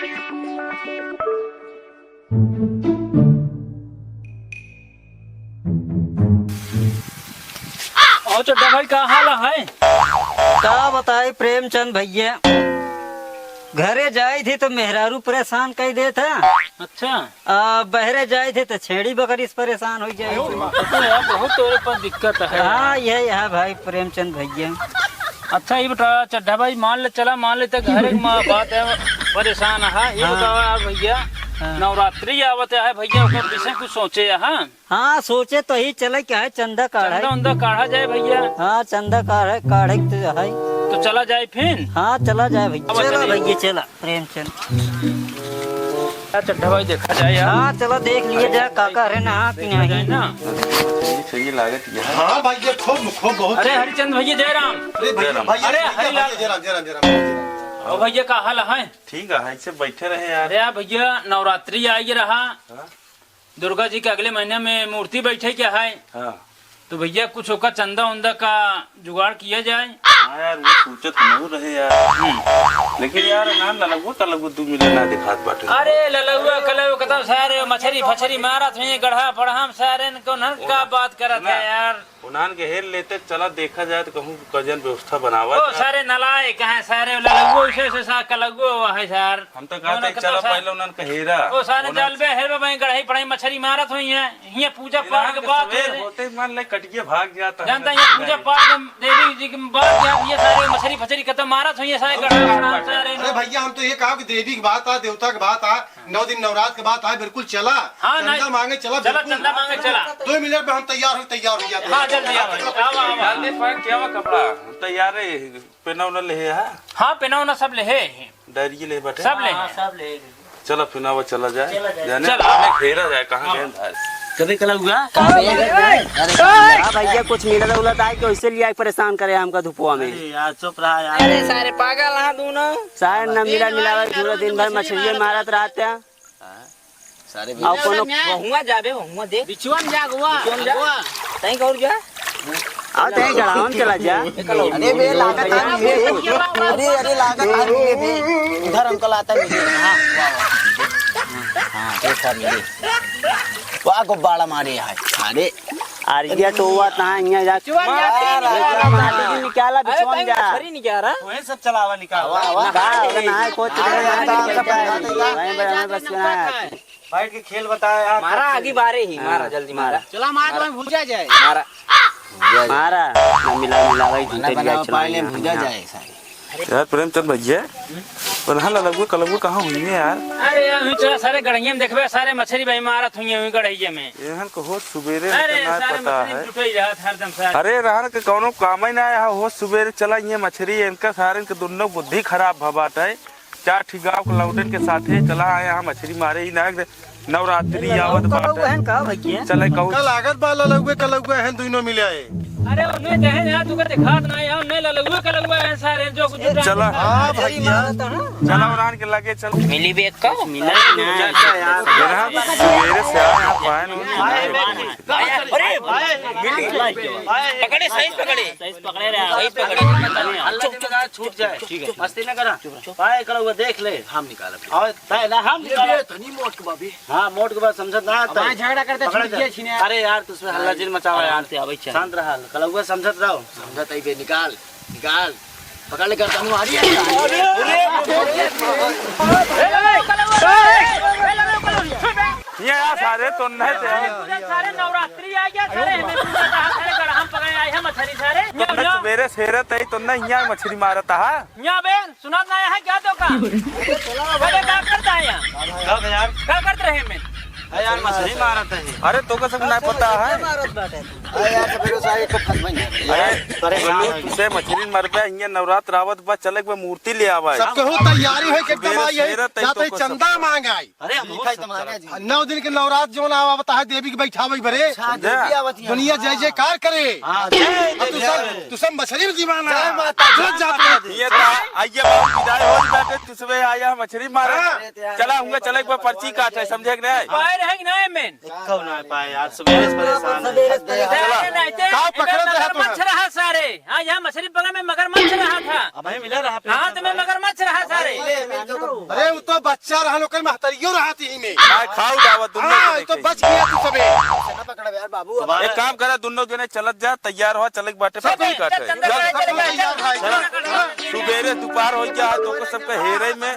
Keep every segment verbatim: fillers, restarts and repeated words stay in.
और चड्ढा भाई, का हाल है? का बताई प्रेमचंद भैया, घरे जाई थी तो मेहरारू परेशान कई देत है। अच्छा। आ, बहरे जाई थी तो छेड़ी बकरी से परेशान हो जाई। तो यार, बहुत तोरे पर दिक्कत है। हाँ, यह, यह भाई प्रेमचंद भैया। अच्छा, ये बता चड्ढा भाई, मान ले, चला मान ले, तो घर एक माँ बात है, परेशान है। ये हाँ। बताओ यार भैया, हाँ। नवरात्रि आवत है भैया, ओकर विषय कुछ सोचे है? हाँ, सोचे तो ही चले, क्या है, चंदा काढ़े। चंदा उंदा काढ़ा जाए भैया। हाँ, चंदा काढ़े, काढ़े तो है। तो चला जाए फिर। हाँ, चला जाए भैया। अब चला चलिए। भैया, चला प्रेमचंद। यार चड्ढा भाई, देखा जाए यार। हाँ, चला देख लिए जाए, काका है ना कि देखा जाए नहीं। ना। सही, सही लागत है। हाँ भाई, ये खूब, खूब बहुत। अरे हरिचंद भैया, जय राम। अरे भैया, जय राम। भैया, अरे भैया, हरिलाल। भैया, जय राम, जय राम, जय राम, जय राम। और भैया का हाल है? ठीक है, ऐसे बैठे रहे यार। अरे यार भैया, नवरात्रि आई रहा। हाँ। दुर्गा जी के अगले महीने में मूर्ति बैठे के है। हाँ। तो भैया, कुछ ओका चंदा उंदा का जुगाड़ किया जाए। हाँ यार, वो सोचत हमहू रहे यार। हम्म। लेकिन यार, ना ललगुआ कलगुआ दू मिले ना दिखात बाटे। अरे ललगुआ कलगुआ कतौ सारे मछरी फछरी मारत हुई, गढ़ा पढ़ा में सारे इनको नन का बात करत है यार। उन्हान के हेर लेते, चला देखा जाए तो कहूँ कजन व्यवस्था बनावा ओ जाए। सारे नलायक हैं सारे, ललगुआ उसे से सा कलगुआ हुआ है सार। हम तो कहते कौनो हैं, चला कतौ सा-, पहले उन्हान के हेरा। ओ सारे उन्हान जलबे हेरबे भाई, गढ़ई पढ़ई मछरी मारत हुई है। हियाँ पूजा पाठ के बात सवेर है। होते ही मान ले कटिया भाग जाता है। जानता है, पूजा पाठ के देवी जी के बात है, ये सारे मछरी फछरी कतौ मारत हुई है, सारे गढ़ा पढ़ा सारे। अरे भैया, हम तो ये कहा कि देवी की बात आ, देवता की बात आ, नौ दिन नवरात के बाद आए, बिल्कुल चला। हाँ, चंदा नहीं। मांगे चला, चला, बिल्कुल। चंदा मांगे चला। दो मिनट में हम तैयार हो, तैयार हो जाते हैं। हाँ, जल्दी आओ, आओ, आओ। जल्दी पहन के आवा कपड़ा, हम तैयार है, पेना उना ले है। हाँ, पेना उना सब ले है। डायरी ले बटे। सब ले हाँ, है। सब ले है। चला फिर आवा, चला जाए। चला जाए। जाने चला। हमें घेरा जाए, कहाँ हाँ। गए धार। कभी कला हुआ? अरे हाँ भैया, कुछ मिलत उलत आए कि वैसे लिया के परेशान करे हमका धुपुआ में। अरे यार, चुप रहा यार। अरे सारे पागल हाँ दोनों। सारे न मिला मिलावे, पूरा दिन भर मछलिए मारत रहते हैं। हाँ, सारे भी। और कोनो वहुआ जाबे, वहुआ दे। बिचुआ में जा, अगुआ, बिचुआ में जा। अगुआ। तहीं कौर जा। आओ, तहीं चढ़ावन चला जा। अरे बे, लागत आ रही है। अरे, अरे, लागत आ रही है बे। उधर हमको लाता नहीं है। हाँ, वाह, वाह। हाँ, एक बार मिले। वाह, गुब्बारा मारे है। अरे। अरे, ये तो हुआ, तहाँ यहाँ जा। बिचुआ में जा, मार, तीन मार, बार मार। मार। निकाला, अरे, बिचुआ में तहीं जा। मछली निकाला। वहीं सब चलावा, निकाल। वाह, वाह। वाह, ना, कोई तो नहीं, नहीं, नहीं, नहीं, नहीं, नहीं, नहीं, नहीं, नहीं, नहीं, नहीं, नहीं, नहीं, बैठ के खेल बताए आप। मारा सबसे। आगे बारे ही, हाँ, मारा, जल्दी मारा। मारा। चला मार, मारा। मैं भूजा जाए। मारा। भूजा जाए। मारा। ना मिला, मिला भाई, मना जूते बनाओ, लिया, चला पाए ले, यहाँ, भूजा यहाँ। जाए सारे। यार प्रेमचंद भैया, प्रधान ललगुआ कलगुआ कहाँ हुई है यार? अरे यार, हुई चला सारे गढ़िया में देखबे, सारे मछरी भाई मारत हुई है, हुई गढ़िया में। एहन को हो सुबेरे अरे, निकलना सारे पता मछरी है। जुटे ही रहत हरदम सारे। अरे रहन के कौनो काम ही ना आया हो, सुबेरे चला ये मछरी, इनका सारे के दोनों बुद्धि खराब भबात है। चार ठी गाँव के लौटन के साथे चला आए, यहाँ मछरी मारे ही ना, नवरात्रि आवत बाटे। बहन का भैया? चले कहू। कल लागत बा ललगुए कलगुए हैं, दुइनो मिले आए। अरे उन्हें जहन यहाँ तुका दिखात ना है, उन्हें ललगुए कलगुए हैं सारे, जो कुछ चला। हाँ भैया। चला उन्हान के लगे चल। मिली भी एक का? मिला ही ना। चाचा यार। मेरा सवेरे से आया, पाए नहीं। अरे, पकड़े, सही पकड़े। सही पकड़े रे। सही पकड़े। छूट जाए। ठीक है। मस्ती ना करा। पाए कलगुआ देख ले। हम निकालब। और तय ना हम ये निकालब। भी तनी मोट के बा बे। हाँ, मोट के बा, समझत ना अब तय। झगड़ा करते पकड़ा छूट जाए। गया छीने। अरे यार, तू उसमें हल्ला जिन मचावा यार। आराम से आवे चल। शांत रहा। कलगुआ समझत रहो। समझत है बे, निकाल, निकाल। पकड़ ले, गर्दन मारी है। अरे, अरे, ये आ सारे तो नहीं थे। सारे नवरात्रि आ गया, सारे हमें पूजा कहा, सारे गढ़ा हम पकड़े आए हैं मछली सारे। तो मैं सवेरे सेरत है तो नहीं यहाँ मछली मारत हा। यहाँ बे, सुनात ना है क्या तो का? अरे का करता है यहाँ? का यार? का करत रहे मैं? अरे यार, मछली मारत है। अरे तो का सब नहीं पता है? अरे यार, तो फिर सारे एक फंस में है। अरे परेशान बोलू, है। तुसे मछली मरबे, यहाँ नवरात्र आवत बा, चले एक बार मूर्ति ले आवा है। सब कहू तैयारी है कि एकदम सवेरे आई है, सेरत है जाते तो का सब चंदा मांग आई। अरे हम ठीक है, सब तुम्हारे चलत। जी। नौ दिन के नवरात्र जो ना आवता है देवी के बैठावे बरे। अच्छा, समझा? देवी आवत है। दुनिया जय जयकार करे। हाँ, जय और तू देवी सब, करे। तू सब मछली में दीवाना। जय माता दी। जो जाते हैं। ये तो आइए बाबू विदाई हो जाते, तुसवे आया मछली मारे। हाँ। चला हुआ, चले एक बार पर्ची काटे, समझे कि नहीं? बाहर है कि ना, एमेन? कौन आ पाए यार, सुबेरे से परेशान है। अरे, नहीं, ते, का इधर पकड़त रहा तू? मगरमच्छ रहा सारे। हाँ, यहाँ मछली पकड़ में मगरमच्छ रहा था। अब हमें मिला रहा, हाँ, तो मैं मगरमच्छ रहा सारे। अरे, वो तो बच्चा रहा, लोग महतरियो रहा थी में। भाई, खाओ दावत, दोनों हाँ, जने तो के। बच गया तू सबे। ना पकड़ब यार बाबू। एक काम करा, दोनों जने चलत जा, तैयार हो, चले के बाटे, चल, पकड़ी काटे। चल, चल, चल, चल, चल, चल, चल, चल। सुबेरे दोपहर हो गया, तो को सबके हेरे में।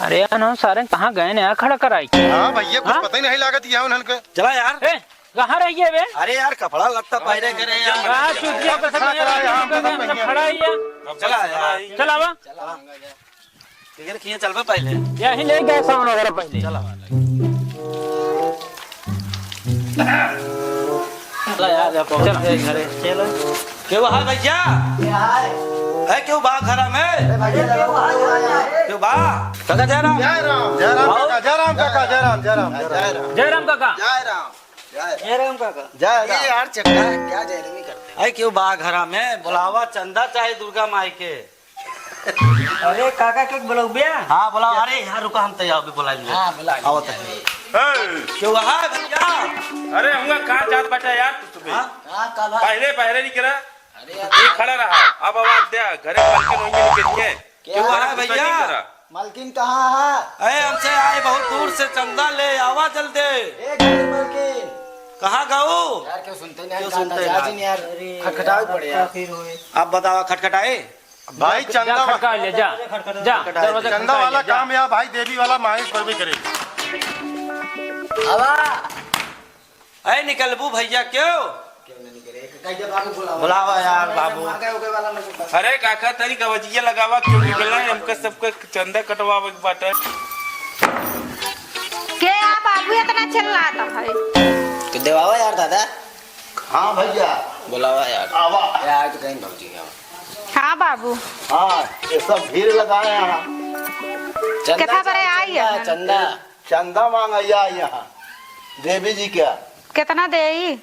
अरे यार, हम सारे कहाँ गए ने, यहाँ खड़ा कराई? हाँ भैया, कुछ हाँ? पता ही नहीं लागत यहाँ उन्हन के। चला यार। ए, कहाँ रहिए बे? अरे यार, कपड़ा लत्ता पहरे करे यार। हाँ, चुतिया पे सब यहाँ रहिए, हम सब खड़ा ही है। चला यार। चला बा। इधर खिए चलबे पहले। यही ले गए सामान वगैरह पहले। चला। चला यार, जा पहुंच गए घरे। चला। केहू है भैया? है केहू बा घरा में? केहू बा? काका जयराम। जयराम, जयराम आओ। काका, जयराम काका, जयराम, जयराम, जयराम। जयराम काका। जयराम। जयराम काका। जयराम। ये यार चक्का है, क्या जयरामी करते हैं? अरे केहू बा घरा में? बुलावा चंदा चाहे दुर्गा माई के। अरे काका के बुलौबे? हाँ, बुलाओ। अरे यहाँ रुका, हम तैयार, अभी बुला लिए। हाँ, बुला लिए। आवत है। ए! क्यों है भैया? अरे हुआ कहाँ जात बैठा यार तू सुबह? हाँ? हाँ, का भाई? पहले, पहले नहीं करा। अरे ये खड़ा रहा। अब आवाज दे, घरे मलकिन होंगे नहीं करिए। क्या? क्यों है भैया? मलकिन कहाँ है? अरे हमसे आए बहुत दूर से, चंदा ले आवा जल्दी। ए घरे मलकिन। कहाँ गऊ? यार क्यों सुनते नहीं? क्यों सुनते नहीं? यार खटखटावे पड़े यार। अब बतावा खटखटाए? भाई, जा, चंदा जा, खटका ले, जा, जा, दरवाजा चंदा खटका वाला ले, जा। काम या भाई, देवी वाला माई करबे करे। आवा। ऐ निकलबू भैया, क्यों? क्यों नहीं निकले? कह दे बाबू, बुलावा। बुलावा यार, बाबू। मांगे होके वाला नहीं। अरे काका, तनी कवजिया लगावा, क्यों निकलना है? हमका सबका चंदा कटवावे के बाटे। के आ बाबू, इतना चिल्लाता है? के देवावा यार दादा। हाँ भैया। बुलावा यार। आवा। यार तो कहीं भौजी का। हाँ बाबू। हाँ, ये सब भीड़ लगाए हैं। चंदा केथा बरे चाहिए, आई चंदा, है? चंदा। चंदा मांगा या यहाँ देवी जी क्या? कितना देई?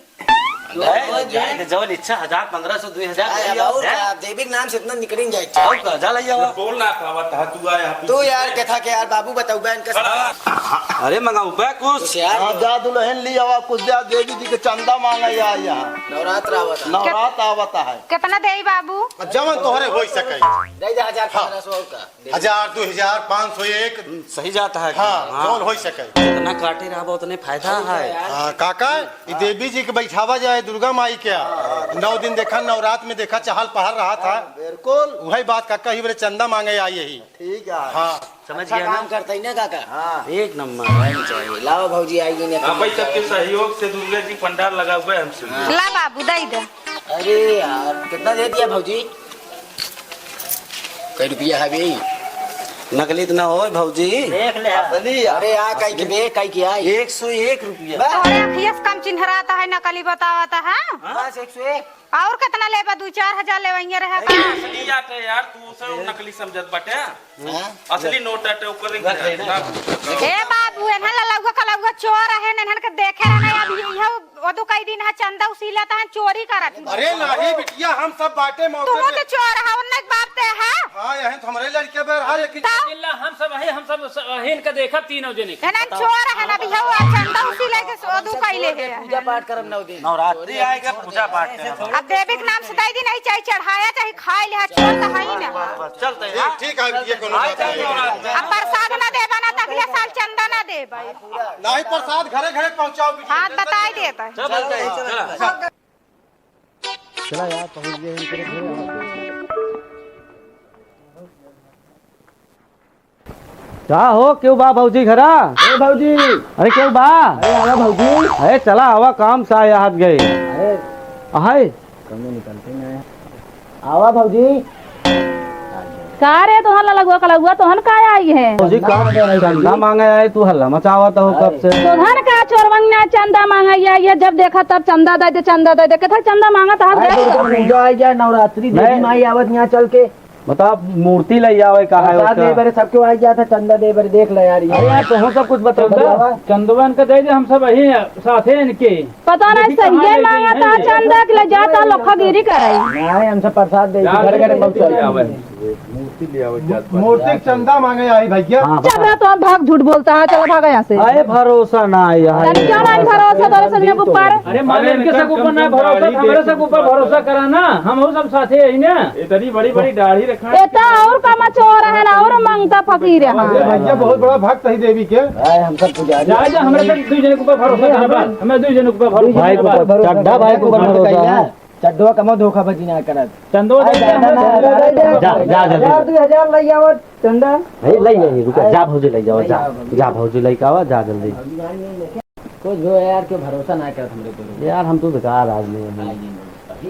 ले, जाए दे, जवन इच्छा, हजार, पन्द्रह सौ, दुई हजार, अरे ले आओ, बाबू, हैं? आप देवी के नाम से इतना निकल जाए। आओ का, जा ले आओ। बोल ना पावत है, तू आया, तू तू यार, केथा के यार, बाबू बताऊ बहन का। अरे मंगाऊ बे कुछ। कुछ यार। हाँ, जा दुल्हन ली आवा, कुछ जा, देवी जी के चंदा मांगा या यहाँ। नवरात्र आवत है। नवरात्र आवत है। कितना देई बाबू? जवन तोहरे होई सके। दे दे हजार हाँ। पन्द्रह सौ और का। हजार, दो हजार, पाँच सौ एक। सही जाता है। हाँ, हाँ। जौन हो सके। जितना काटे रहबो उतने फायदा है। हाँ, काका, ई देवी जी के बैठावा जाए, दुर्गा माई के। नौ दिन देखा, नवरात में देखा, चहल पहल रहा था। बिल्कुल। वही बात काका, ही बोले चंदा मांगे आई यही। ठीक है। हाँ। समझ अच्छा गया ना? काम करता ही ना काका। हाँ। एक नंबर। वही चाहिए। लाओ भौजी, आई गई ना। हाँ भाई, सबके सहयोग से दुर्गा जी पंडाल लगा हुआ है हमसे। हाँ। ला बाबू, दे दे। अरे यार, कितना दे दिया भौजी? कई रुपया है बे? नकली तो ना होय भौजी। देख ले। असली है। अरे यार, कई के बे, कई के आई? एक सौ एक रुपया। बस। तोरे अखिया से कम चिन्हराता है, नकली बतावता है। हाँ? बस एक सौ एक। और कितना लेबा? दू चार हजार लेवइये रहे का? असली आटे यार, तू उसे नकली समझत बाटे। हाँ? असली नोट आटे, ऊपर रख दे ना। ए बाबू, एन्हा ललउआ कलउआ चोर है, एन्हन के देखे रहना, अब ये, ये वो दू कई दिन है, चंदा उसीलत है, चोरी करत है। अरे नहीं बिटिया, हम सब बाटे मौके तू पे। तो चोर है, उन्ने बाप ते है। हाँ, यही तो हमरे लड़के बे रहा, लेकिन तब? बिल्ला, हम सब है, हम सब स-, हिन के देखब तीनों जने के। एन्हन चोर है ना, बिहवा चंदा उसीले के सो दू कइले है। पूजा पाठ करब नौ दिन। नवरात्रि आएगा, पूजा पाठ करब। अब देवी के नाम से दे दी, नहीं चाहे चढ़ाया, चाहे खाए ले, चोर तो है ही ना। चलते हैं। ठीक, ठीक है, ये कोनो बात नहीं। अब प्रसाद ना देबा ना, तो अगला साल चंदा ना देबा। नहीं, प्रसाद घरे घरे पहुँचाओ, बिटिया। हाँ, बताई देता है। चल, चल, चल। चला यार, पहुँच गए इनके घरे। का हो, क्यों बा भौजी घरा? ए भौजी। अरे क्यों बा? अरे आवा भौजी। अरे चला आवा, काम से आया हाथ गए। अरे। आहे। कमो निकलते नहीं। आवा भौजी। का रे, तोहन ललगुआ कलगुआ, तोहन का आई है? भौजी, का चंदा मांगे आए, तू हल्ला मचावत हो कब से? तोहन का चोरवन ना चंदा मांगे आई है, जब देखा तब चंदा दे दे, चंदा दे दे, केथा चंदा मांगत है? अरे, दुर्गा पूजा आई जाए, नवरात्रि, देवी माई आवत यहाँ चल के। बता, मूर्ति लइ आवे का है प्रसाद ओका? दे बरे सबके आई जात है, चंदा दे बरे, देख ले यार, ये। अरे यार, तोहू सब कुछ बताओ। चंदा, बतावा। चंदवन का दे दे, हम सब यही साथे इनके। पता नहीं, देखी कहाँ सही ले मांगा जाते था हैं। चंदा के ले जाता, लोखागिरी कराई। नहीं, हम सब प्रसाद दे, यार, घर घर पहुंचा। ले आवे। मूर्ति ले आवे, जात पात। मूर्ति के चंदा मांगे आई भैया। हाँ, चल रहा तो हम भाग, झूठ बोलता है, चलो भागो यहाँ से। अरे भरोसा ना है यार। तनी क्यों ना भरोसा तोरे सब के ऊपर? अरे मालिक के सब ऊपर ना भरोसा, हमरे सब ऊपर भरोसा करा ना, हम हो सब साथे यही ना। इतनी बड़ी बड़ी दाढ़ी रखा है। ये तो और कमा चोर है ना, और मांगता फकीर है। अरे भैया बहुत बड़ा भक्त है देवी के। आए हम सब पुजारी। जा, जा, हमरे सब दुई जने के ऊपर भरोसा करा बस, हमें दुई जने के ऊपर भरोसा भाई करा के ऊपर, बस। चड्ढा भाई के ऊपर भरोसा है। चड्ढवा कमो धोखाबाजी ना करत। चंदो आ, दे दे, जा, हमरे जा, सब जा, जा, जा, जा, जल्दी। हजार, दुई हजार लइ आवत, चंदा। हे, लइ आई, रुका, जा भौजी लइ जाओ, जा, जा भौजी लइ के आवा, जा जल्दी। कुछ भी हो यार, क्यों भरोसा ना करत हमरे ऊपर? यार, हम तो बेकार आदमी हैं।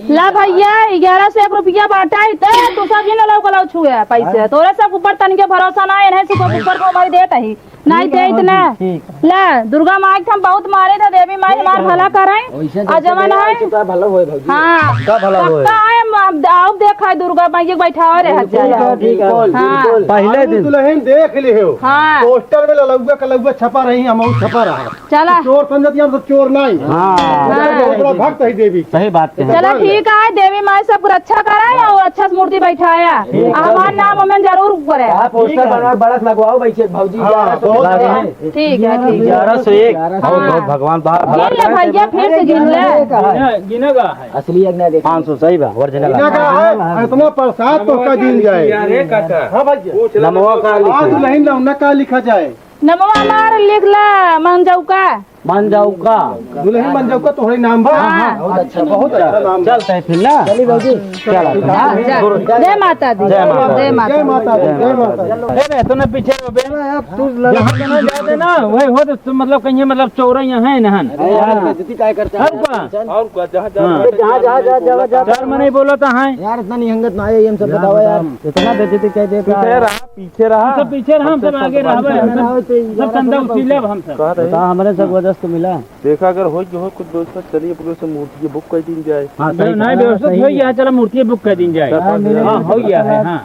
ला भैया, ग्यारह सौ एक रुपया बाटा है, तो तू सब ही न लौक लौ छुए पैसे। हाँ। तोरे सब ऊपर तनिके भरोसा ना है, नहीं से ऊपर को हमारी देत है। नहीं ठीक है देत ना। भौजी, ठीक है। ला, दुर्गा माई के हम बहुत माने थे, देवी माई हमार भला कराए। वैसे आ जवन है, चुका भला होए भौजी। हाँ। का भला होए? पक्का है, हम, हम, आप देखा है दुर्गा माई के बैठा हो रहे बिल्कुल, हजार। बिल्कुल, हाँ। बिल्कुल। पहले दिन दुल्हन देख लिहो। हाँ। पोस्टर में ललौआ कलौआ छपा रही, हम और छपा रहा। चला। चोर समझत, हम सब चोर नहीं। हाँ। हाँ। बहुत बड़ा भक्त है देवी। सही बात है। चला ठीक है, देवी माई सबको रक्षा कराए और अच्छा से मूर्ति बैठाया। ठीक है। हमार नाम हमें जरूर करे। आप पोस्टर बनवा, बड़क लगवाओ भाई, भौजी हाँ, ग्यारह सौ बहुत लगा है। ठीक है, ठीक है। ग्यारह सौ एक। बहुत, हाँ। बहुत भगवान बाहर भला गिन ले करे। भैया, फिर से गिन ले। गिना, गिना का है? असली एक ना देख। पाँच सौ सही बा, ओरिजिनल। गिना का है? इतना प्रसाद तो का गिन जाए। यार, रे काका। हाँ भैया। पूछ ले नमवा का लिखा? हाँ, दुल्हन नमवा का लिखा जाए? नमवा हमार लिख ला, मंजौका। मंजौका। दुल्हन मंजौका तोहरे नाम बा? हाँ। बहुत अच्छा, बहुत अच्छा नाम बा। चलते हैं फिर ना। चली भौजी। चला। हाँ, जा। जय माता दी। जय माता दी। जय माता दी। जय माता दी। ए बे, तू ना पीछे हो बे। तू जहाँ जाना जाते ना, वही हो तो तू मतलब कहीं मतलब चौरा यहाँ है ना। अरे यार, बेइज्जती काय करता है? और का? और का? जहाँ, जहाँ हाँ। जहाँ, जहाँ, जहाँ, जहाँ, जहाँ। चार मने बोला था, हाँ। यार, इतना निहंगत ना है, ये हम सब यार, बताओ यार। बताओ। इतना बेइज्जती कह देता है। पीछे रहा, पीछे रहा। हम सब पीछे रहा, हम सब आगे रहा, हम सब यार, सब चंदा उसी लेब हम सब। कहा रहे? बता, हमरे सब वजह से मिला। देखा, अगर हो जो हो कुछ व्यवस्था, चलिए, अपने से मूर्ति की बुक कर दी जाए। हाँ, सही नहीं, कहा। व्यवस्था सही हो गया, चला मूर्ति बुक कर दी जाए। हाँ, मेरे हाँ, हो गया है, हाँ।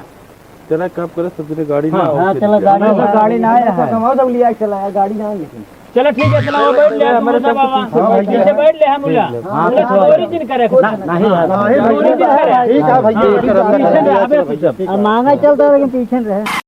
चला, काम करे, सब जने गाड़ी ना हाँ, आओ, हाँ, फिर चला, क्या? गाड़ी ना, गाड़ी ना आया है। कमाओ, सब लिया के चला, गाड़ी ना, लेकिन चलो ठीक है, चलो बैठ ले, हम हमारे लोग सब बाबा। पीछे हाँ, बैठ पीछे ले। बैठ ले, हम बोला। हाँ, बोला, पीछे चोरी बैठ। जिन करे। ना, नहीं, हाँ, नहीं, चोरी जिन करे। ठीक है, भैया, हाँ, पीछे रहे, अबे तू सब। अब मांगा चलता है, लेकिन पीछे रहे।